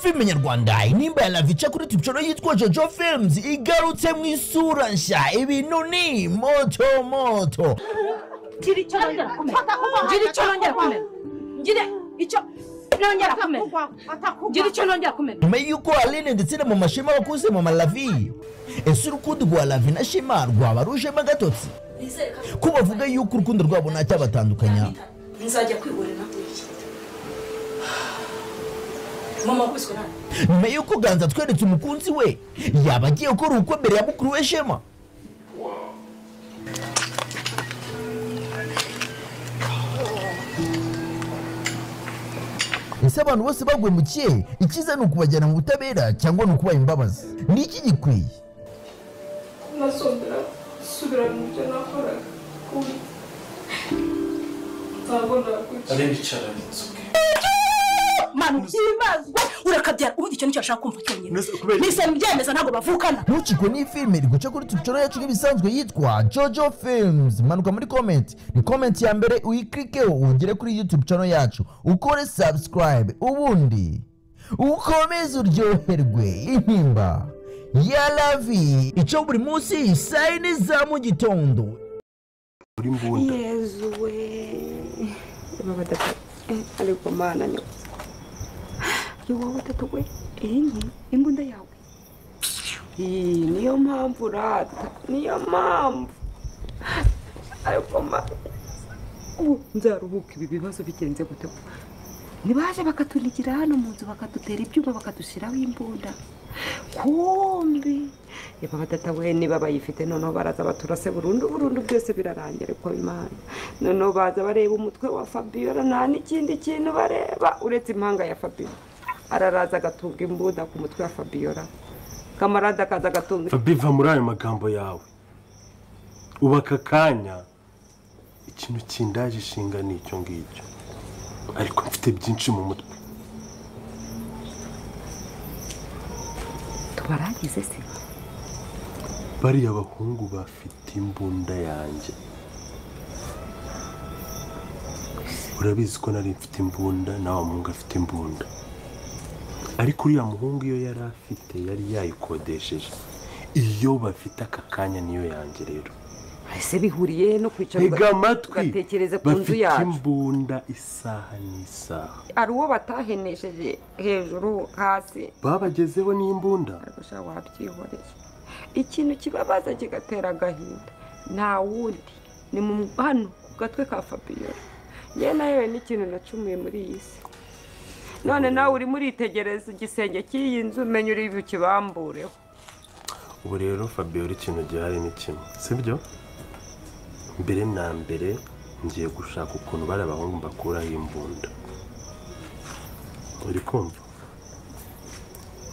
Filime nyarwanda Intimba ya Lavi ica kuri YouTube channel yitwa Jojo Films igarutse mu isura nshya. Ibintu ni moto moto. Ngira icyo nongera kumena. Ngira icyo nongera kumena. Ngira icyo nongera kumena. Ngira icyo nongera kumena. Nyuma y'uko Aline ndetse na Mama Shema bakuze Mama Lavi, ese urukundo rwa Lavi na Shema rwaba rujemo agatotsi? Ko bavuga yuko urukundo rwabo ntacyabatandukanya. Nzajya kwihorera. Mama wakubiswe nande? Nyuma y'uko Ganza atweretse umukunzi we, yaba agiye gukora ubukwe mbere ya mukuru we Shema. Ese abantu bose bagwemukiye, icyiza ni ukubajyana mu butabera cyangwa ni ukubaha imbabazi? Ni iki gikwiye? Nasongera gusubira mu byo nakoraga. Ntabwo nakuki. Aricara inzuke. Manu imazwe urakabyara ubundi icyo nicyo ashaka kumva cyonyine. Nise mbyemeza ntabwo bavukana. Ntukikwe ni filime iri guca kuri YouTube channel yacu nk'ibisanzwe yitwa Jojo Films. Manuka muri comment, ni comment ya mbere uyiklikeho ugere kuri YouTube channel yacu, ukore subscribe, ubundi ukomeze uryoherwe. Intimba ya Lavi ico buri munsi saa yine za mu gitondo. Uri mbunda. Yezu we. Baba data ariko mana ni wowe tatu we iyi imbunda yawe. Iyi niyo mpamvu rata, niyo mpamvu. Ariko mana nzaruhuka ibi bibazo bigenze gute? Nibaje bakatunigira hano mu nzu bakadutera ibyuma bakadushyiraho imbunda. Kumbi yaba data we niba bayifite noneho baraza baturase burundu burundu byose birarangira. Ariko Imana noneho baza bareba umutwe wa Fabiola nta n'ikindi kintu bareba uretse impanga ya Fabiola. Araraza agatunga imbunda ku mutwe wa Fabiola, kamarada akaza agatunga. Fabi, va muri ayo magambo yawe. Ubaka kanya ikintu kindaje ishinga ni icyo ngicyo, ariko mfite byinshi mu mutwe. Tubarangize se? Bariya bahungu bafite imbunda yanjye. Urabizi ko nari mfite imbunda nawe muhungu afite imbunda, ariko uriya muhungu iyo yari afite yari yayikodesheje. Iyo bafite aka kanya niyo yanjye rero. Ese bihuriye no kwicara ugatekereza ku nzu yacu? Bafite imbunda isaha n'isaha. Ari uwo batahenesheje hejuru hasi babagezeho n'imbunda. Ariko sha wabyihoreye. Ikintu kibabaza kigatera agahinda nta wundi ni mu hano ku gatwe ka Fabiola. Njye nawe n'ikintu nacumuye muri iyi si. None nawe urimo uritegereza igisenge cy'iyi nzu menya uri bukibambureho. Ubu rero Fabiola ikintu gihari ni kimwe, sibyo? Mbere na mbere ngiye gushaka ukuntu bari abahungu mbakuraho imbunda. Uri kumva?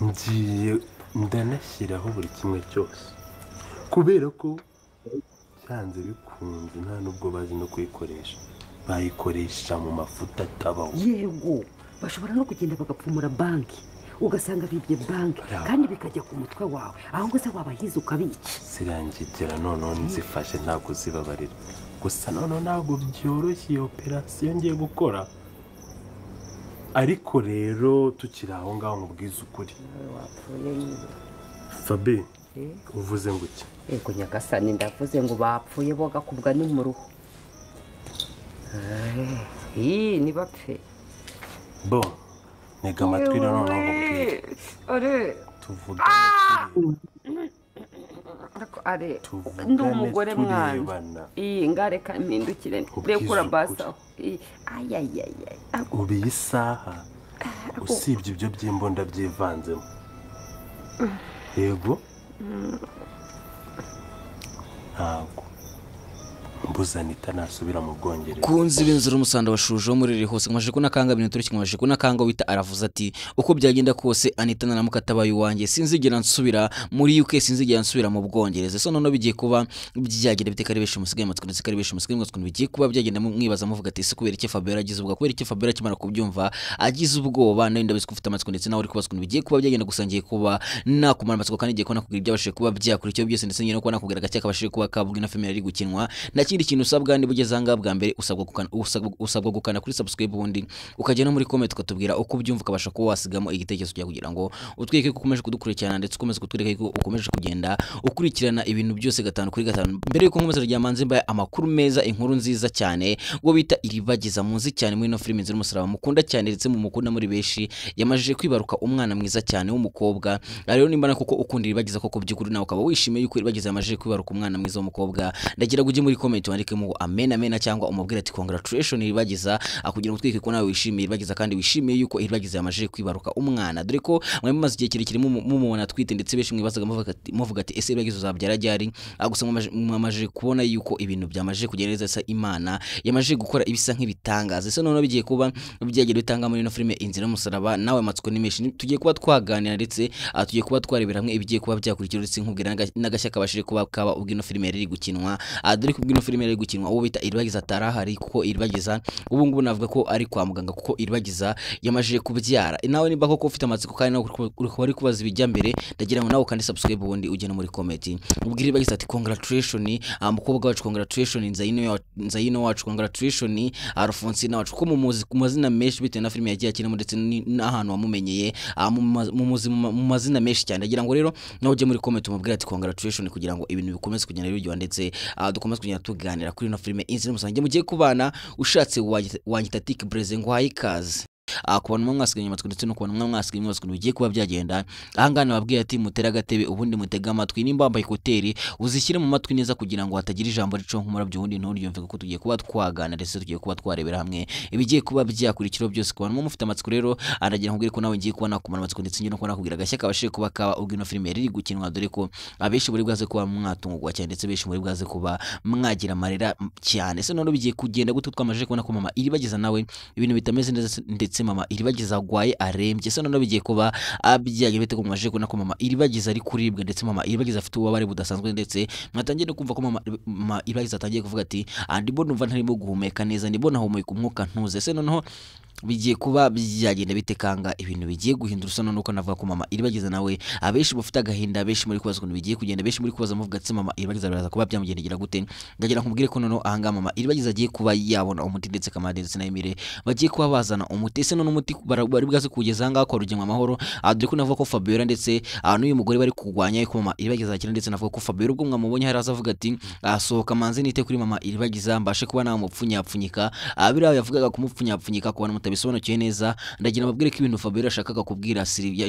Ngiye ndanashyiraho buri kimwe cyose, kubera ko byanze bikunze nta nubwo bazi no kuyikoresha. Bayikoresha mu mafuta atabaho. Yego, bashobora no kugenda bagapfumura banki, ugasanga bibye banki kandi bikajya ku mutwe wawe. Ahubwo se wabahize ukabica. Zirangigera noneho nzifashe ntabwo zibabarira. Gusa noneho ntabwo byoroshye iyo operasiyo ngiye gukora. Ariko rero tukiri aho ngaho nkubwize ukuri. Fabi, uvuze ngo iki? Yego nyagasani, ndavuze ngo bapfuye bogakubwa n'umuruho. Iyi nibapfe. Bo, ntega amatwi rero noneho nkubwire. Are tuvugane are ndi umugore mwana. Iyi ngareka mpindukire rekura basaho. Ayayayay. Ubu iyi saha usibye ibyo by'imbunda byivanzemo. Yego ntabwo mbuzanita nasubira mu Bwongereza. Kunzi b'inzira umusanda washuje wo muri hose nkomeje kunakanga bintu turi nkomeje kunakanga wita aravuze ati uko byagenda kose Anita na mukatabaye wanjye sinzigera nsubira muri UK, sinzigera nsubira mu Bwongereza. So none bigiye kuba byagenda biteka ari benshi musigaye amatsiko ndetse ari benshi musigaye amatsiko bigiye kuba byagenda mwibaza muvuga ati ese kubera iki Fabiola agize ubwoba, kubera iki Fabiola akimara kubyumva agize ubwoba. Nawe ndabizi ko ufite amatsiko ndetse nawe uri kubaza ukuntu bigiye kuba byagenda. Gusa ngiye kuba nakumara amatsiko kandi ngiye kuba nakubwira ibyabashije kuba byakurikiyeho byose, ndetse ngiye no kuba nakubwira agacye kabashije kuba kabwe na filime ari gukinwa. Nta kindi Ubundi ikintu usabwa niba ugeze ahangaha bwa mbere usabwa gukanda kuri subscribe, ubundi ukajya no muri comment ukatubwira uko ubyumva, ukabasha kuba wasigamo igitekerezo cyawe kugira ngo utwereke ko ukomeje kudukurikirana, ndetse ukomeze kutwereka ko ukomeje kugenda ukurikirana ibintu byose 5 kuri 5. Mbere yuko nkomeza ryamanze mbaye amakuru meza, inkuru nziza cyane ubwo bita Iribagiza muzi cyane muri ino filime Inzira y'Umusaraba mukunda cyane ndetse mu mukunda muri benshi, yamajije kwibaruka umwana mwiza cyane w'umukobwa. Rero nimba na koko ukunda Iribagiza koko by'ukuri nawe ukaba wishimiye yuko Iribagiza yamajije kwibaruka umwana mwiza w'umukobwa, ndagira ngo ujye muri comment wandikemo amen amen cyangwa umubwire ati congratulations Iribagiza, kugira ngo utwike ko nawe wishimiye Iribagiza kandi wishimiye yuko Iribagiza yamajije kwibaruka umwana, dore ko mwe mumaze igihe kirekire mumubona twite ndetse benshi mwibazaga muvuga ati ese Iribagiza uzabyara ryari? Gusa mwamaje kubona yuko ibintu byamaje kugenda neza, sa Imana yamaje gukora ibisa nk'ibitangaza. Ese noneho bigiye kuba byagira bitanga muri ino filime Inzira y'Umusaraba, nawe amatsiko ni menshi, tugiye kuba twaganira ndetse tugiye kuba twarebera hamwe ibigiye kuba byakurikira, ndetse nkubwira n'agashya kabashije kuba kaba ubwo ino filime yari gukinwa. Dore ko ubwo ino filime yari gukinwa uwo bita Iribagiza atarahari, kuko Iribagiza ubu ngubu navuga ko ari kwa muganga, kuko Iribagiza yamajije kubyara. Nawe nimba koko ufite amatsiko kandi nawe uri kubaza ibijya mbere, ndagira ngo nawe kandi subscribe ubundi ujye no muri comment ubwire Iribagiza ati congratulations mukobwa wacu, congratulations Nzayino wacu, congratulations Alphonsine wacu, kuko mumuzi ku mazina menshi bitewe na filime yagiye akinamo ndetse n'ahantu wamumenyeye, mumuzi mu mazina menshi cyane. Ndagira ngo rero nawe ujye muri comment umubwire ati congratulations kugira ngo ibintu bikomeze kugenda biryoha, ndetse dukomeze kugenda tuganira kuri ino filime Inzira y'Umusaraba. Mugiye kubana ushatse wanyita Tik Breze ngo uhaye ikaze. Ku bantu mwasigaye amatsiko ndetse no ku bantu mwasigaye amatsiko bigiye kuba byagenda ahangaha, nababwiye ati mutera agatebe ubundi mutega amatwi, nimba wambaye ekuteri uzishyire mu matwi neza kugira ngo hatagira ijambo rico nk'umurabyo ubundi nturyumve, kuko tugiye kuba twagana ndetse tugiye kuba twarebera hamwe ibigiye kuba byakurikiraho byose. Ku bantu mufite amatsiko rero aragira nkubwire ko nawe ngiye kuba nakumara amatsiko ndetse ngiye no kuba nakubwira agashya kabashije kuba kaba ubwo ino filime iri gukinwa, dore ko abenshi muri bwaze kuba mwatungurwa cyane ndetse benshi muri bwaze kuba mwagira amarira cyane. Ese none bigiye kugenda gute twamaje kubona ko mama Iribagiza nawe ibintu bitameze neza, ndetse mama Iribagiza agwaye arembye. Ese none bigiye kuba abyaye bite ko mumaje kubona ko mama Iribagiza ari kuribwa, ndetse mama Iribagiza afite ububabare budasanzwe, ndetse mwatangiye no kumva ko mama Iribagiza atangiye kuvuga ati ndibona numva ntarimo guhumeka neza, ndibona humeka umwuka ntuze. Ese noneho bigiye kuba byagenda bite kanga ibintu bigiye guhindura usa nuko navuga ko mama Iribagiza nawe abenshi bafite agahinda, abenshi muri kubaza ukuntu bigiye kugenda, abenshi muri kubaza muvuga ati mama Iribagiza biraza kuba byamugendekera gute. Ndagira nkubwire ko noneho ahangaha mama Iribagiza agiye kuba yabona umuti, ndetse Kamade ndetse na Emile bagiye kuba bazana umuti. Ese none umuti bari bwaze kugeza ahangaha kwa Rugema Amahoro, dore ko navuga ko Fabiola ndetse n'uyu mugore bari kurwanya yuko mama Iribagiza akira, ndetse navuga ko Fabiola ubwo mwamubonye haraza avuga ati sohoka manze nite kuri mama Iribagiza mbashe kuba namupfunyapfunyika. Biriya yavugaga kumupfunyapfunyika ku bantu mutabisobanukiwe neza, ndagira mbabwire ko ibintu Fabiola yashakaga kubwira Sylvia,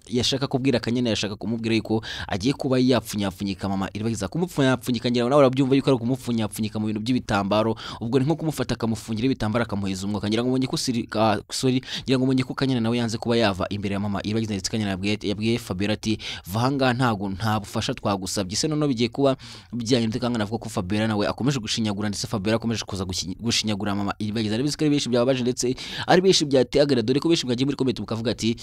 yashaka kubwira Kanyana, yashaka kumubwira yuko agiye kuba yapfunyapfunyika mama Iribagiza. Kumupfunyapfunyika ngira nawe urabyumva yuko ari kumupfunyapfunyika mu bintu by'ibitambaro, ubwo ni nko kumufata akamufungira ibitambaro akamuheza umwuka. Ngira ngo mbonye ko ngira ngo mbonye ko Kanyana nawe yanze kuba yava imbere ya mama Iribagiza, ndetse Kanyana yabwiye Fabiola ati va ahangaha ntago nta bufasha twagusabye. Ese none bigiye kuba byagenda kanga navuga ko Fabiola nawe akomeje gushinyagura, ndetse Fabiola akomeje kuza gushinyagura mama Iribagiza. Ari bizikari benshi byababaje ndetse ari benshi byateye, dore ko benshi mwagiye muri comment mukavuga ati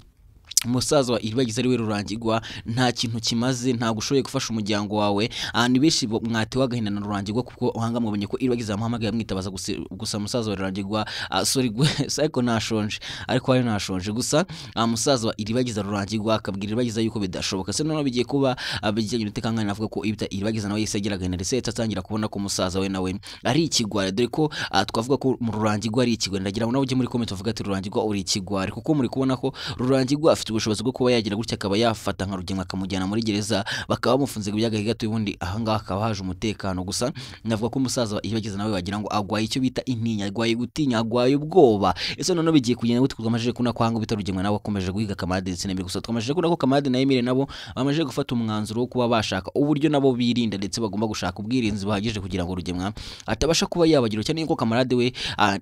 umusaza wa Iribagiza ari we Rurangirwa nta kintu kimaze, ntabwo ushoboye gufasha umuryango wawe. Ni benshi mwatewe agahinda na Rurangirwa, kuko uhanga mwabonye ko Iribagiza yamuhamagaye amwitabaza gusa musaza wa Rurangirwa sorry ariko nashonje, ariko ari nashonje gusa musaza wa Iribagiza Rurangirwa akabwira Iribagiza yuko bidashoboka. Se none bigiye kuba bijyanye n'utekangana navuga ko Iribagiza nawe yise agira agahinda, ndetse atangira kubona ko musaza we nawe ari ikigwari, dore ko twavuga ko mu Rurangirwa ari ikigwari. Ndagira ngo nawe ujye muri comment uvuga ati Rurangirwa uri ikigwari, kuko muri kubona ko Rurangirwa afite ubushobozi bwo kuba yagira gutya akaba yafata nka Rugema akamujyana muri gereza bakaba bamufunze by'agahe gato, ubundi ahangaha akaba haje umutekano. Gusa navuga ko umusaza Iribagiza nawe wagira ngo agwaye icyo bita intinya, agwaye gutinya, agwaye ubwoba. Ese none bigiye kugenda gute twamaje kuna kwanga bita Rugema nawe akomeje guhiga Kamade ndetse na Emile. Gusa twamaje kuna ko Kamade na Emile nabo bamaje gufata umwanzuro wo kuba bashaka uburyo nabo birinda, ndetse bagomba gushaka ubwirinzi buhagije kugira ngo Rugema atabasha kuba yabagira, cyane ko Kamarade we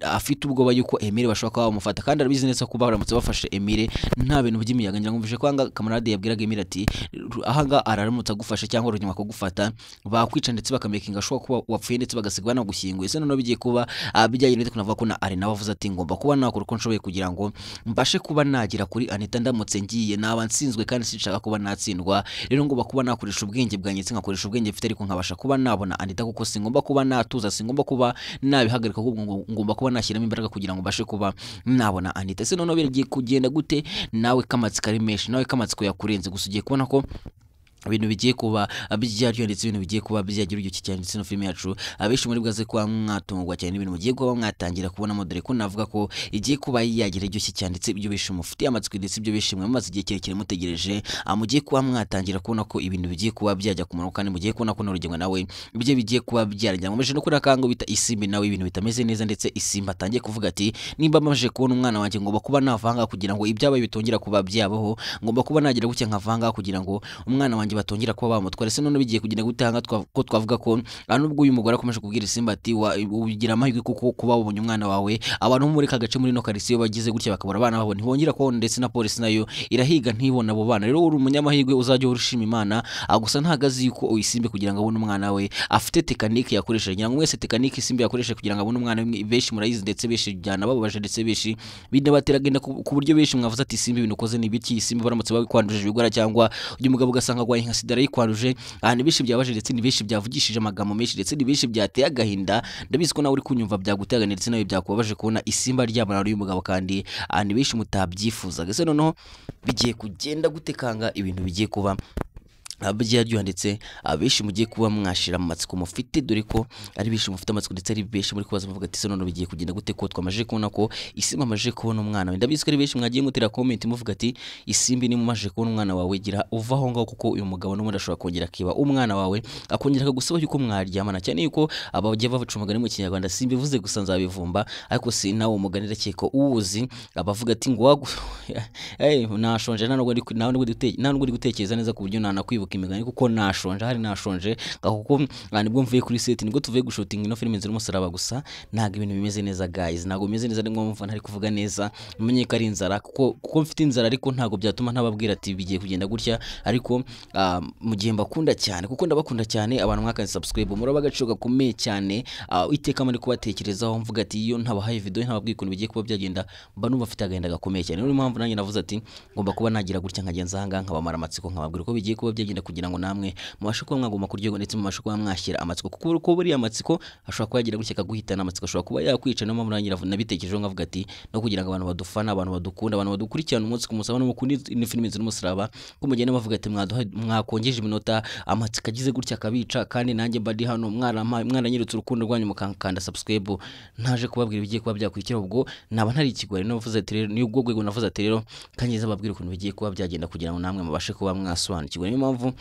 afite ubwoba yuko Emile bashobora kuba bamufata, kandi arabizi neza ko baramutse bafashe Emile nta bintu by'imiyaga. Ngira ngo mvije kwanga Kamarade yabwiraga Emile ati ahanga araramutse agufasha cyangwa Rugema akagufata bakwica ndetse bakamakinga ashobora kuba wapfuye ndetse bagasigwa no gushyinguye. Ese none bigiye kuba bijyanye ndetse kunavuga ko na Ari nawe avuze ati ngomba kuba nakora uko nshoboye kugira ngo mbashe kuba nagira kuri Anita ndamutse ngiye naba nsinzwe kandi sinshaka kuba natsindwa, rero ngomba kuba nakoresha ubwenge bwanjye ndetse nkakoresha ubwenge mfite ariko nkabasha kuba nabona Anita, kuko singomba kuba natuza, singomba kuba nabihagarika, ahubwo ngomba kuba nashyiramo imbaraga kugira ngo mbashe kuba nabona Anita. Ese none bigiye kugenda gute? Nawe kamatsiko ari menshi, nawe kamatsiko yakurenze, gusa ugiye kubona ko Ibintu bigiye kuba byaryo ndetse ibintu bigiye kuba byagira uryo cyane ndetse no filime yacu abenshi muri bwaze kuba mwatungwa cyane ibintu mugiye kuba mwatangira kubona dore ko navuga ko igiye kuba yagira iryoshye cyane ndetse ibyo bishimo mufitiye amatsiko ndetse ibyo bishimwe mumaze igihe kirekire mutegereje, mugiye kuba mwatangira kubona ko ibintu bigiye kuba byajya ku murongo kandi mugiye kubona ko n'urugendo nawe ibyo bigiye kuba byarajya mumeje no kuri akango bita Isimbi nawe ibintu bitameze neza ndetse Isimbi atangiye kuvuga ati nimba maje kubona umwana wanjye ngomba kuba navanga kugira ngo ibyabaye bitongera kuba byabaho, ngomba kuba nagira gutya nkavanga kugira ngo umwana wanjye batongera kuba bamutwara. Ese none bigiye kugenda gutanga ko twavuga ko nubwo uyu mugore akomeje kubwira Isimbi ati ugira amahirwe kuko kuba wabonye umwana wawe, abantu muri ka gace muri no karisiyo bagize gutya bakabura abana babo ntibongera kubona ndetse na polisi nayo irahiga ntibona abo bana. Rero uri umunyamahirwe uzajya urushima Imana, gusa ntagazi yuko Isimbi kugira ngo abone umwana we afite tekanike yakoresheje. Ngira ngo mwese tekanike Isimbi yakoresheje kugira ngo abone umwana we benshi murayizi ndetse benshi byana bababaje ndetse benshi binabatera agenda ku buryo benshi mwavuze ati Isimbi ibintu ukoze ni biki, Isimbi baramutse bakwanduje ibigwara cyangwa uyu mugabo ugasanga agwaye nka sida yikwanduje. Ni benshi byabaje ndetse ni benshi byavugishije amagambo menshi ndetse ni benshi byateye agahinda. Ndabizi ko nawe uri kunyumva byaguteye agahinda ndetse nawe byakubabaje kubona Isimba ryabana n'uyu mugabo kandi ni benshi mutabyifuzaga. Ese noneho bigiye kugenda gutekanga ibintu bigiye kuba byaryo ndetse abenshi mugiye kuba mwashira amatsiko mufite, dore ko ari benshi mufite amatsiko ndetse ari benshi muri kubaza muvuga ati se none bigiye kugenda gute ko twamaje kubona ko Isimbi amaje kubona umwana we. Ndabizi ko ari benshi mwagiye mutera comment muvuga ati Isimbi ni mumaje kubona umwana wawe gira uva aho ngaho kuko uyu mugabo n'ubundi ashobora kongera akiba umwana wawe akongera akagusaba yuko mwaryamana, cyane yuko abagiye bavuca umugani mu Kinyarwanda Simbi bivuze gusa nzabivumba ariko si nawe umugani ndakeka uwuzi abavuga ati ngo nashonje nta nubwo ndi gutekereza neza ku buryo nanakwibuka imigani kuko nashonje hari nashonje kuko nibwo mvuye kuri set nibwo tuvuye gushutinga ino filime Inzira y'Umusaraba. Gusa ntago ibintu bimeze neza guys, ntago bimeze neza nimwe mumva ntari kuvuga neza mumenye ko ari inzara kuko mfite inzara ariko ntago byatuma ntababwira ati bigiye kugenda gutya. Ariko mu gihe mbakunda cyane kuko ndabakunda cyane abantu mwakaze subscribe muraba agaciro gakomeye cyane, iteka muri kubatekerezaho mvuga ati iyo ntabahaye video ntababwiye ukuntu bigiye kuba byagenda mba numva mfite agahinda gakomeye cyane. Niyo mpamvu nanjye navuze ati ngomba kuba nagira gutya nkagenza aha ngaha nkabamara amatsiko nkababwira uko bigiye kuba byagenda kugira ngo namwe mubashe kuba mwaguma kuryogo ndetse mubashe kuba mwashyira amatsiko kuko uko buriya amatsiko ashobora kuba yagira gutya akaguhitana, amatsiko ashobora kuba yakwica. Niyo mpamvu nanjye nabitekerejeho nkavuga ati no kugira ngo abantu badufana, abantu badukunda, abantu badukurikirana umunsi ku munsi, abantu mukunda ino filime Inzira y'Umusaraba ko mugenda bavuga ati mwakongeje iminota amatsiko agize gutya akabica kandi nanjye mba ndi hano mwaranyeretse urukundo rwanyu mukankanda subscribe ntaje kubabwira ibigiye kuba byakurikira ubwo naba ntari ikigwari. Navuze ati rero ni ubwo rwego navuze ati rero kanyiza babwira ukuntu bigiye kuba byagenda kugira ngo namwe mubashe kuba mwasobanukirwa. Niyo mpamvu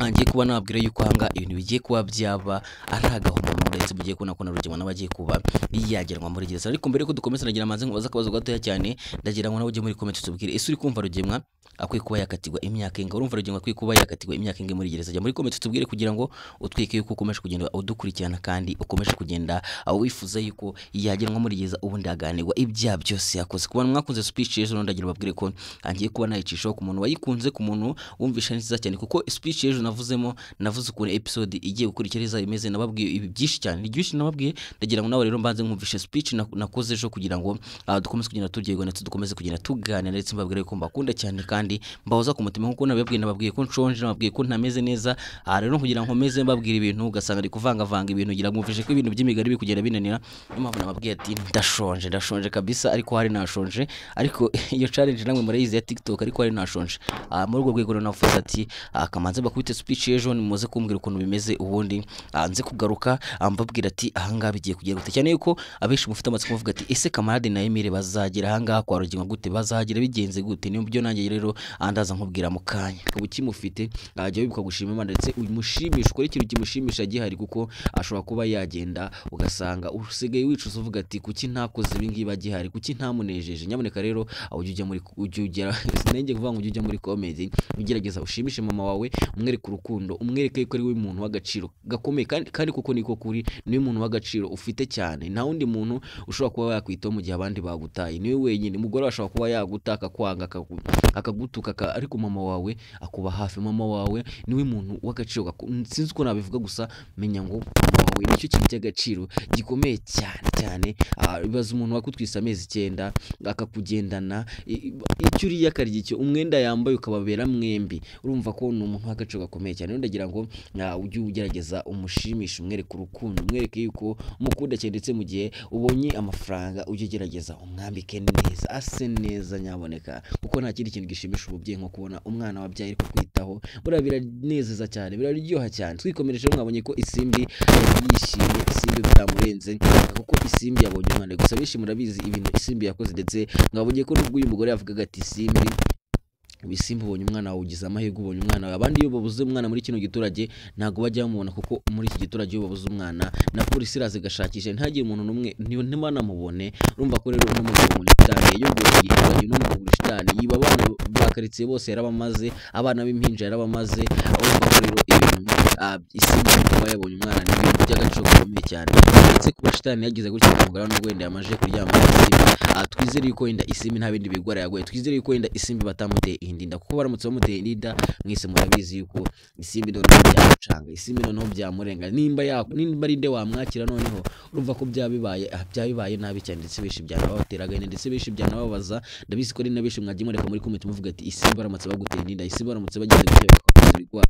ngiye kuba nababwira yuko hanga ibintu bigiye kuba byaba ari agahomamunwa ndetse mugiye kubona ko na Rugema n'abagiye kuba yagerwa muri gereza. Ariko mbere ko dukomeza nagira amaze nkubaza akabazo gatoya cyane, ndagira ngo nawe ujye muri comment tubwire ese uri kumva Rugema akwiye kuba yakatirwa imyaka inga, urumva Rugema akwiye kuba yakatirwa imyaka inga muri gereza? Jya muri comment tubwire kugira ngo utwike yuko ukomeje kugenda udukurikirana kandi ukomeje kugenda wifuza yuko yagerwa muri gereza ubundi aganirwa ibyaha byose yakoze. Ku bantu mwakunze speech ejo ndagira babwire ko ngiye kuba nayicishaho ku muntu wayikunze, ku muntu wumvisha neza cyane kuko speech ejo navuzemo navuze ukuntu episode igiye gukurikira imeze, nababwiye ibi byinshi cyane ni byinshi nababwiye. Ndagira ngo nawe rero mbanze nkumvishe speech nakoze ejo kugira ngo dukomeze kugenda turyoherwa ndetse dukomeze kugenda tuganira ndetse mbabwire ko mbakunda cyane kandi mbahoza ku mutima nkuko nababwiye, nababwiye ko nshonje, nababwiye ko ntameze neza. Rero kugira ngo nkomeze mbabwira ibintu ugasanga ari kuvangavanga ibintu ngira mwumvishe ko ibintu by'imigari biri kugenda binanira. Niyo mpamvu nababwiye ati ndashonje ndashonje kabisa, ariko hari nashonje, ariko iyo challenge namwe murayizi ya TikTok, ariko hari nashonje. Muri urwo rwego navuze ati kamanze bakubite speech ejo nimuze kumbwira ukuntu bimeze ubundi nze kugaruka mbabwira ati ahangaha bigiye kugera gute, cyane yuko abenshi mufite amatsiko muvuga ati ese Kamarade na Emile bazagera ahangaha kwa Rugema gute, bazagera bigenze gute? Niyo byo nanjye rero andaza nkubwira mu kanya. Ubu kimufite ajya wibuka gushima Imana ndetse umushimisha ukora ikintu kimushimisha gihari kuko ashobora kuba yagenda ugasanga usigaye wicuza uvuga ati kuki ntakoze ibi ngibi gihari, kuki ntamunejeje. Nyamuneka rero ujye ujya muri ujye ugera sinenge kuvuga ngo ujye ujya muri comedy ugerageza ushimishe mama wawe, umwereke urukundo, umwereke yuko ari we muntu w'agaciro gakomeye kandi kuko niko kuri niwe muntu w'agaciro ufite cyane, nta wundi muntu ushobora kuba yakwitaho mu gihe abandi bagutaye, niwe wenyine. Umugore ashobora kuba yagutaka kwanga akagutuka, ariko mama wawe akuba hafi. Mama wawe niwe muntu w'agaciro, sinzi uko nabivuga gusa menya ngo mama we nicyo kintu cy'agaciro gikomeye cyane cyane. Bibaza umuntu wakutwisa amezi 9 akakugendana, icyo uriye akarya icyo, umwenda yambaye ukababera mwembi, urumva ko ni umuntu w'agaciro gakomeye cyane. Ndagira ngo ujye ugerageza umushimishe, umwereke urukundo, umwereke yuko umukunda cyane, ndetse mu gihe ubonye amafaranga ujye ugerageza umwambike neza, ase neza nyaboneka, kuko nta kindi kintu gishimisha umubyeyi nko kubona umwana wabyaye ari kukwitaho. Buriya biranezeza cyane, biraryoha cyane. Twikomereje mwabonye ko Isimbi yishimye, Isimbi byamurenze kuko Isimbi yabonye umwana. Gusa benshi murabizi ibintu Isimbi yakoze, ndetse mwabonye ko nubwo uyu mugore yavugaga ati Isimbi Isimbi ubonye umwana wawe, ugize amahirwe ubonye umwana wawe. Abandi iyo babuze umwana muri kino giturage ntabwo bajya bamubona, kuko muri iki giturage iyo babuze umwana na polisi iraza igashakisha ntihagire umuntu n'umwe ntibanamubone. Urumva ko rero uno mugabo ngo shitani yayogoye igiturage, uno mugabo ngo shitani yiba abana ba karitsiye bose yarabamaze, abana b'impinja yarabamaze. Urumva ko rero ibintu Isimbi kuba yabonye umwana ni ibintu by'agaciro gakomeye cyane, ndetse kuba shitani yagize gutya kumugara nubwo wenda yamaze kuryama Isimbi, twizere yuko wenda Isimbi nta bindi bigwara yagoye, twizere yuko wenda Isimbi batamuteye indinda, kuko baramutse bamuteye indinda mwese murabizi yuko Isimbi noneho byamucanga, Isimbi noneho byamurenga, nimba ari nde wamwakira noneho urumva ko byabibaye nabi cyane, ndetse benshi byanabatera agahinda, ndetse benshi byanababaza. Ndabizi ko ari na benshi mwagiye mureka muri comment muvuga ati Isimbi baramutse baguteye indinda, Isimbi baramutse bagize gutya bakakuza ibigwara.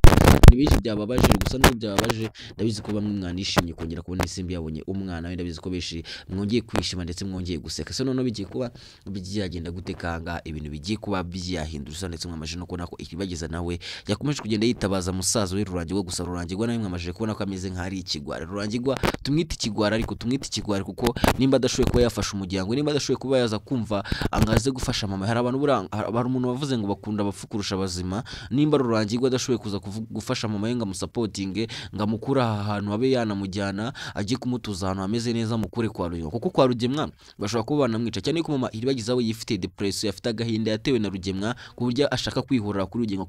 Ni benshi byababaje, gusa nubwo byababaje ndabizi ko bamwe mwanishimye kongera kubona Isimbi yabonye umwana we, ndabizi ko benshi mwongeye kwishima ndetse mwongeye guseka. So noneho bigiye kuba byagenda gute kanga, ibintu bigiye kuba byahindura, ndetse mwamaje no kubona ko Iribagiza nawe yakomeje kugenda yitabaza musaza we Rurangirwa. Gusa Rurangirwa nawe mwamaje kubona ko ameze nk'ari ikigwari. Rurangirwa tumwite ikigwari, ariko tumwite ikigwari kuko nimba adashoboye kuba yafasha umuryango, nimba adashoboye kuba yaza kumva angaze gufasha mama. Hari abantu hari umuntu wavuze ngo bakunda abapfu kurusha abazima. Nimba Rurangirwa adashoboye kuza gufasha mama we ngo amusapotinge, ngo amukure aha hantu abe yanamujyana ajye kumutuza ahantu hameze neza, mukure kwa Rugemwa, kuko kwa Rugemwa bashobora kuba banamwica cyane. Ko mama Iribagiza we yifite depression, afite agahinda yatewe na Rugemwa ku buryo ashaka kwihorera kuri Rugemwa,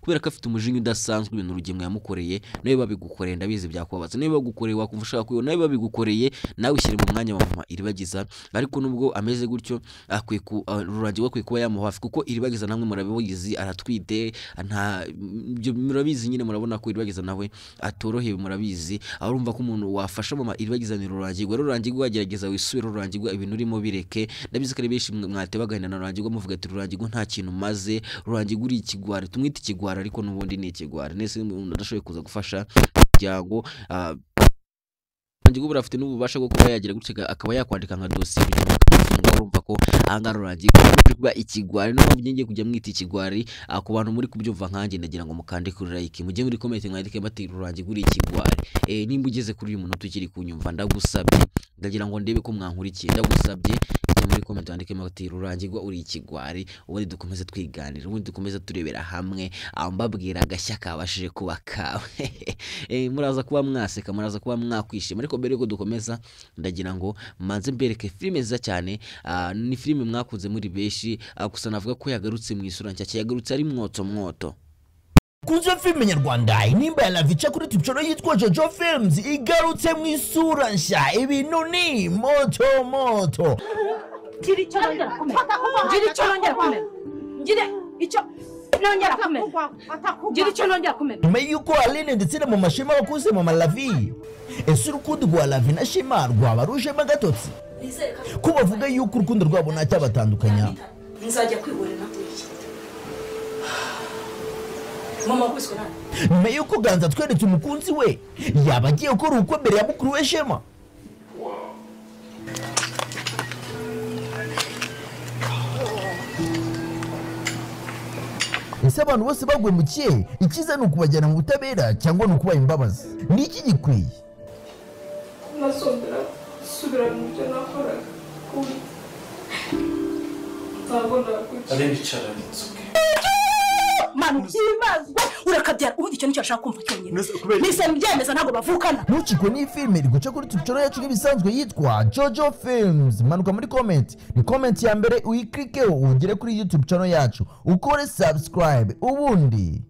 kubera ko afite umujinya udasanzwe ibintu Rugemwa yamukoreye. Nawe babigukoreye ndabizi byakubabaza, nawe bagukoreye wakumva ushaka kwihorera, nawe babigukoreye nawe ushyire mu mwanya wa mama Iribagiza. Ariko nubwo ameze gutyo akwiye Rurangirwa akwiye kuba yamuha hafi, kuko Iribagiza namwe murabizi aratwite, nta murabizi nyine, murabona ko Iribagiza nawe atorohewe, murabizi. Arumva ko umuntu wafasha mama Iribagiza ni Rurangirwa. Rurangirwa agerageza wisubire, Rurangirwa ibintu urimo bireke. Ndabizi ko ari benshi mwateba agahinda na Rurangirwa muvuga ati Rurangirwa nta kintu maze, Rurangirwa uri ikigwari, tumwite ikigwari ariko n'ubundi ni ikigwari. Nese umuntu adashoboye kuza gufasha umuryango, Rurangirwa afite n'ububasha bwo kuba yagira gutya akaba yakwandika nka dosiye kugira ngo urumva ko ahangaha Rurangirwa kuba ikigwari. No ngiye kujya mwita ikigwari ku bantu muri kubyumva nkanjye, ndagira ngo mukande kuri like, mujye muri comment mwandike bati Rurangirwa uri ikigwari. Nimba ugeze kuri uyu munota ukiri kunyumva ndagusabye, ndagira ngo ndebe ko mwankurikiye, ndagusabye muri comment wandike ati Rurangirwa uri ikigwari, ubundi dukomeze twiganira, ubundi dukomeze turebera hamwe mbabwira agashya kabashije kuba kawe. Muraza kuba mwaseka, muraza kuba mwakwishima. Ariko mbere yuko dukomeza ndagira ngo manze mbereke filime nziza cyane. Ni filime mwakunze muri benshi, gusa navuga ko yagarutse mu isura nshya, yagarutse ari mwoto mwoto. Kunzo filime nyarwanda Intimba ya Lavi ica kuri YouTube channel yitwa Jojo Films igarutse mu isura nshya, ibintu ni moto moto. Ngira icyo nongera kumena, ngira icyo nongera kumena, ngira icyo nongera kumena, ngira icyo nongera kumena. Nyuma yuko Aline ndetse na mama Shema bakuze mama Lavi, ese urukundo rwa Lavi na Shema rwaba rujemo agatotsi? Ko bavuga yuko urukundo rwabo ntacyabatandukanya. Nzajya kwihorera. Mama wakubiswe nande? Nyuma yuko Ganza tweretse umukunzi we yaba agiye gukora ubukwe mbere ya mukuru we Shema. Ese abantu bose bagwemukiye icyiza ni ukubajyana mu butabera cyangwa ni ukubaha imbabazi? Ni iki gikwiye? Nasongera gusubira mu byo nakoraga ntabwo nakugira. Manu imazwe urakabyara ubundi icyo nicyo ashaka kumva cyonyine. Nise mbyemeza ntabwo bavukana. Ntukikwe ni filime iri guca kuri YouTube channel yacu nk'ibisanzwe yitwa Jojo Films. Manuka muri comment, ni comment ya mbere uyiklikeho ugere kuri YouTube channel yacu, ukore subscribe, ubundi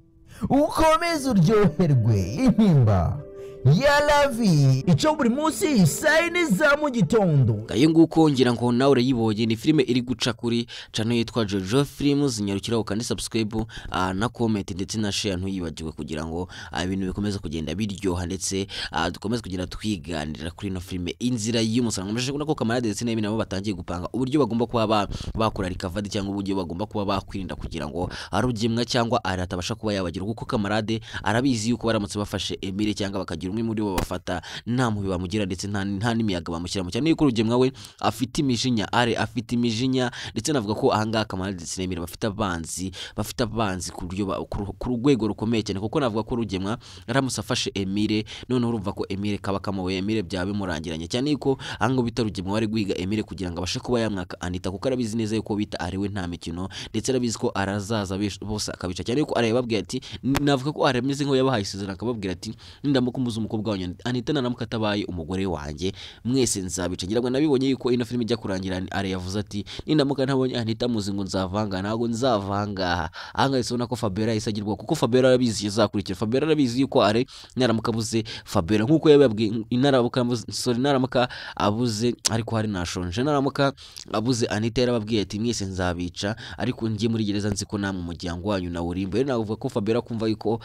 ukomeze uryoherwe. Intimba ya Lavi ico buri munsi saa yine za mu gitondo. Ngayo nguko ngira ngo nawe urayibonye, ni filime iri guca kuri channel yitwa Jojo Films. Nyarukiraho kandi subscribe na comment ndetse na share ntuyibagiwe, kugira ngo ibintu bikomeze kugenda biryoha ndetse dukomeze kugenda twiganirira kuri ino filime Inzira y'Umusaraba. Mubashe kubona ko Kamarade ndetse n'Emile nabo batangiye gupanga uburyo bagomba kuba bakora recovery cyangwa uburyo bagomba kuba bakwirinda kugira ngo Rugemwa cyangwa Ari atabasha kuba yabagira, kuko Kamarade arabizi yuko baramutse bafashe Emile cyangwa bakagira umwe muri bo bafata nta mubi bamugira ndetse nta n'imiyaga bamushyiramo, cyane yuko Rugemwa we afite imijinya, Ari afite imijinya ndetse navuga ko ahangaha Kamarade ndetse n'Emile bafite abanzi ku buryo ku rwego rukomeye cyane, kuko navuga ko Rugemwa aramutse afashe Emile noneho urumva ko Emile kaba kamuwe, Emile byaba bimurangiranye, cyane yuko ahangaha bita Rugemwa wari guhiga Emile kugira ngo abashe kuba yamwaka Anita, kuko arabizi neza yuko bita Ari we nta mikino, ndetse arabizi ko arazaza bose akabica, cyane yuko Ari yababwiye ati navuga ko Ari ameze nk'aho yabahaye isezerano akababwira ati nindamuka umuze umukobwa wanyu Anita naramuka atabaye umugore wanjye mwese nzabica. Ngira ngo nabibonye yuko ino filime ijya kurangira Ari yavuze ati nindamuka ntabonye Anita muzi ngo nzavanga, ntabwo nzavanga. Ahangaha ubona ko Fabiola yahise agirwa, kuko Fabiola arabizi izakurikira. Fabiola arabizi yuko Ari naramuka abuze Fabiola nkuko yababwiye, naramuka abuze ariko hari nashonje, naramuka abuze Anita yarababwiye ati mwese nzabica, ariko ngiye muri gereza nzi ko namwe umuryango wanyu na urimbo. Rero navuga ko Fabiola kumva yuko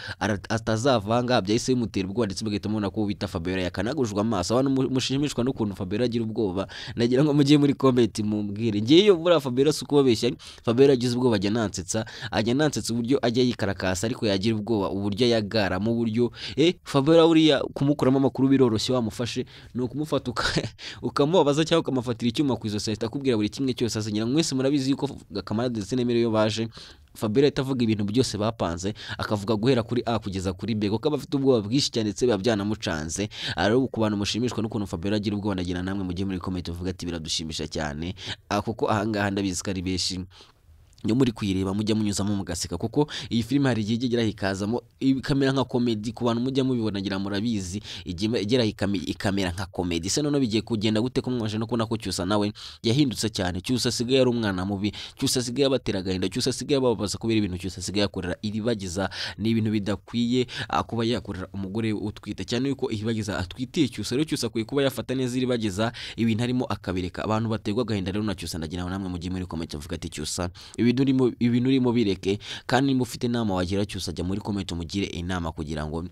atazavanga byahise bimutera ubwoba, ndetse bagahita mubona ko bita Fabiola yakanagujwe amaso. Abantu mushimishwa n'ukuntu Fabiola agira ubwoba, nagira ngo mujye muri comment mumbwire. Ngiye iyo buriya Fabiola si ukubabeshya, Fabiola agize ubwoba ajya nansetsa uburyo ajya yikarakasa, ariko yagira ubwoba uburyo yagara mu buryo Fabiola buriya kumukuramo amakuru biroroshye, wamufashe ni ukumufata ukamubabaza cyangwa ukamufatira icyuma ku izosi ahita akubwira buri kimwe cyose. Asenyera mwese murabizi yuko Kamarade ndetse n'Emile iyo baje Fabiola ahita avuga ibintu byose bapanze, akavuga guhera kuri A kugeza kuri B, kuko aba afite ubwoba bwinshi cyane ndetse biba byanamucanze. Ari ku bantu mushimishwa n'ukuntu Fabiola agira ubwoba, ndagira namwe mujye muri comment uvuga ati biradushimisha cyane, kuko ahangaha ndabizi ko ari benshi yo muri kuyireba mujya munyuzamo mugaseka, kuko iyi filime hari igihe igera ikazamo ikamera nka comedy ku bantu mujya mubibona, ngira murabizi igera ikamera nka comedy. Se none bigiye kugenda gute ko mwaje no kubona ko Cyusa nawe yahindutse cyane? Cyusa asigaye ari umwana mubi, Cyusa asigaye abatera agahinda, Cyusa asigaye ababaza kubera ibintu Cyusa asigaye akorera Iribagiza. Ni ibintu bidakwiye kuba yakorera umugore utwite, cyane yuko Iribagiza atwitiye Cyusa. Rero Cyusa akwiye kuba yafata neza Iribagiza, ibintu arimo akabireka. Abantu baterwa agahinda rero na Cyusa, ndagira namwe mujye muri comment muvuga ati Cyusa ibintu urimo bireke, kandi nimba ufite inama wagira Cyusa ajya muri comment umugire inama, kugira ngo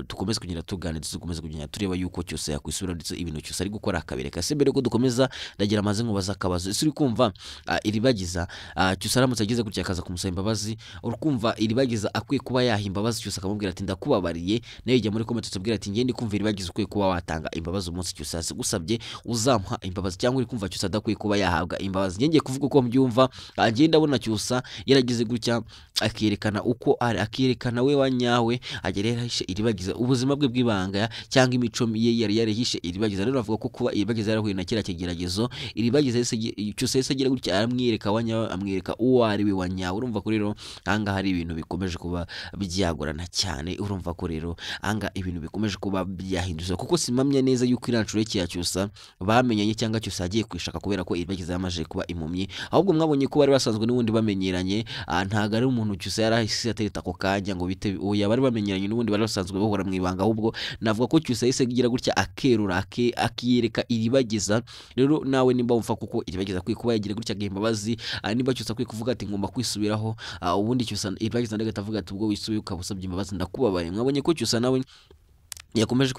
dukomeze kugenda tuganira, dukomeze kugenda tureba yuko Cyusa yakwisubira ndetse ibintu Cyusa ari gukora akabireka. Se mbere ko dukomeza ndagira amaze nkubaza akabazo. Ese uri kumva Iribagiza Cyusa aramutse ageze gutya akaza kumusaba imbabazi, uri kumva Iribagiza akwiye kuba yaha imbabazi Cyusa akamubwira ati ndakubabariye? Nawe jya muri comment utubwira ati ngende kumva Iribagiza ukwiye kuba watanga imbabazi umunsi Cyusa azigusabye uzamuha imbabazi, cyangwa uri kumva Cyusa adakwiye kuba yahabwa imbabazi. Ngiye kuvuga uko mbyumva, ngenda ndabona Cyusa yaragize gutya akerekana uko ari, akerekana we wanyawe, agera yarahishe Iribagiza ubuzima bwe bw'ibanga cyangwa imico ye yari yarahishe Iribagiza. Rero avuga ko kuba Iribagiza yarahuye na kiriya kigeragezo, Iribagiza Cyusa yahise agira gutya aramwereka wanyawe, amwereka uwo ari we wanyawe. Urumva ko rero ahangaha hari ibintu bikomeje kuba byagorana cyane, urumva ko rero ahangaha ibintu bikomeje kuba byahindutse, kuko simamya neza yuko iriya ya Cyusa bamenyanye cyangwa Cyusa agiye kwishaka kubera ko Iribagiza yamaze kuba impumyi. Ahubwo mwabonye ko bari basanzwe n'ubundi bamenyeranye, ntago ari umuntu Cyusa yarahise atereta ako kanya ngo bite, oya bari bamenyeranye n'ubundi bari basanzwe bahora mu ibanga. Ahubwo navuga ko Cyusa yahise agira gutya akerura akiyereka Iribagiza. Rero nawe nimba wumva kuko Iribagiza akwiye kuba yagira gutya agaha imbabazi, nimba Cyusa akwiye kuvuga ati ngomba kwisubiraho, ubundi Cyusa Iribagiza ndagahita avuga ati ubwo wisubiye ukaba usabye imbabazi ndakubabaye. Mwabonye ko Cyusa nawe yakomeje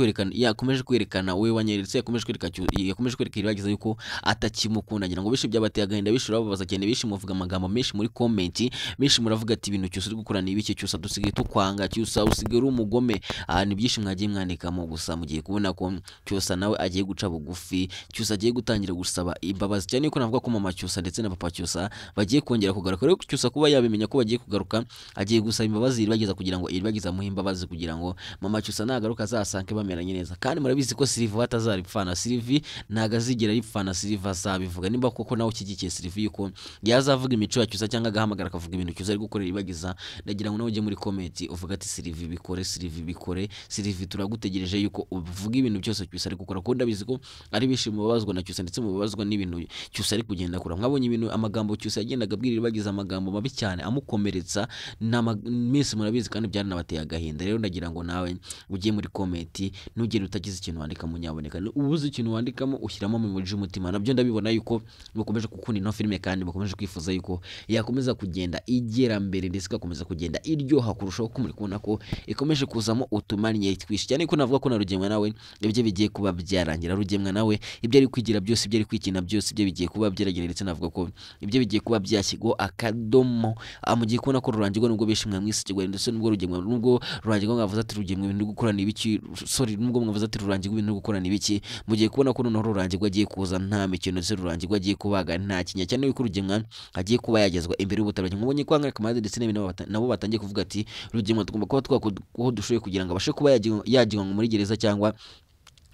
kwerekana we wanyeretse, yakomeje kwereka Iribagiza yuko atakimukunda. Ngira ngo bishi byabateye agahinda, bishi urababaza cyane, bishi muvuga amagambo menshi muri comment, menshi muravuga ati ibintu Cyusa uri gukora ni ibiki, Cyusa dusigaye tukwanga, Cyusa usigaye uri umugome. Ni byinshi mwagiye mwandikamo, gusa mugiye kubona ko Cyusa nawe agiye guca bugufi, Cyusa agiye gutangira gusaba imbabazi, cyane yuko navuga ko mama Cyusa ndetse na papa Cyusa bagiye kongera kugaruka. Rero Cyusa kuba yabimenya ko bagiye kugaruka, agiye gusaba imbabazi Iribagiza kugira ngo Iribagiza amuhe imbabazi, kugira ngo mama Cyusa nagaruka azasanke bameranye neza. Kandi murabizi ko Sylvie atazaripfana, Sylvie ntago azigera aripfana, Sylvie azabivuga. Nimba koko nawe ushyigikiye Sylvie yuko yazavuga imico ya Cyusa cyangwa agahamagara akavuga ibintu Cyusa ari gukorera Iribagiza, ndagira ngo nawe ujye muri comment uvuga ati Sylvie bikore, Sylvie bikore, Sylvie turagutegereje yuko uvuga ibintu byose Cyusa ari gukora, kuko ndabizi ko ari benshi mubabazwa na Cyusa ndetse mubabazwa n'ibintu Cyusa ari kugenda akora. Mwabonye ibintu amagambo Cyusa yagendaga abwira Iribagiza, amagambo mabi cyane amukomeretsa, mwese murabizi kandi byaranabateye agahinda. Rero ndagira ngo nawe ujye muri comment comment, ntugire utagize ikintu wandikamo nyaboneka. Ubuze ikintu wandikamo ushyiramo mu emoji y'umutima. Nabyo ndabibona yuko mukomeje gukunda ino filime kandi mukomeje kwifuza yuko yakomeza kugenda igera mbere ndetse igakomeza kugenda iryoha kurushaho, ko muri kubona ko ikomeje kuzamo utumanye twinshi cyane. Ko navuga ko na Rugemwa nawe ibyo bigiye kuba byarangira, Rugemwa nawe ibyo ari kwigira byose, ibyo ari kwikina byose, ibyo bigiye kuba byaragira, ndetse navuga ko ibyo bigiye kuba byashyirwaho akadomo. Mugiye kubona ko Rurangirwa nubwo bishimwa mwisigwa, ndetse nubwo Rugemwa, nubwo Rurangirwa mwavuze ati Rugemwa ibintu uri gukora ni ibiki, sorry, nubwo mwavuze ati Rurangirwa ibintu uri gukora ni ibiki, mugiye kubona ko noneho Rurangirwa agiye kuza nta mikino, ndetse Rurangirwa agiye kubaga nta kinya cyane, yuko Rugemwa agiye kuba yagezwa imbere y'ubutabera. Mubonye ko Ange Kamade ndetse n'ibindi nabo batangiye kuvuga ati Rugemwa tugomba kuba twakora dushoboye kugira ngo abashe kuba yagirwa muri gereza cyangwa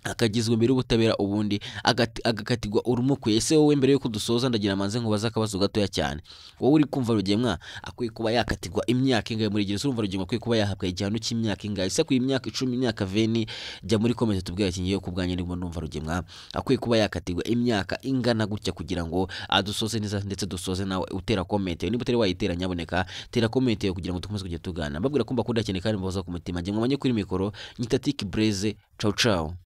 akagizwe imbere y'ubutabera, ubundi agakatirwa urumukwiye. Ese wowe mbere yuko dusoza ndagira manze nkubaza akabazo gatoya cyane, wowe uri kumva Rugemwa akwiye kuba yakatirwa imyaka ingahe muri gereza? Urumva Rugemwa akwiye kuba yahabwa igihano cy'imyaka ingahe? Ese akwiye imyaka 10, imyaka 20? Jya muri comment tubwire ati ngiye kubwanye ndimo numva Rugemwa akwiye kuba yakatirwa imyaka ingana gutya kugira ngo adusoze neza, ndetse dusoze nawe utera comment. Niba utari wayitera nyaboneka tera comment kugira ngo dukomeze kujya tugana. Mbabwira ko mbakunda cyane kandi mbahoza ku mutima. Njye mwamanye kuri mikoro nyita Tiki Blaze. Ciao ciao.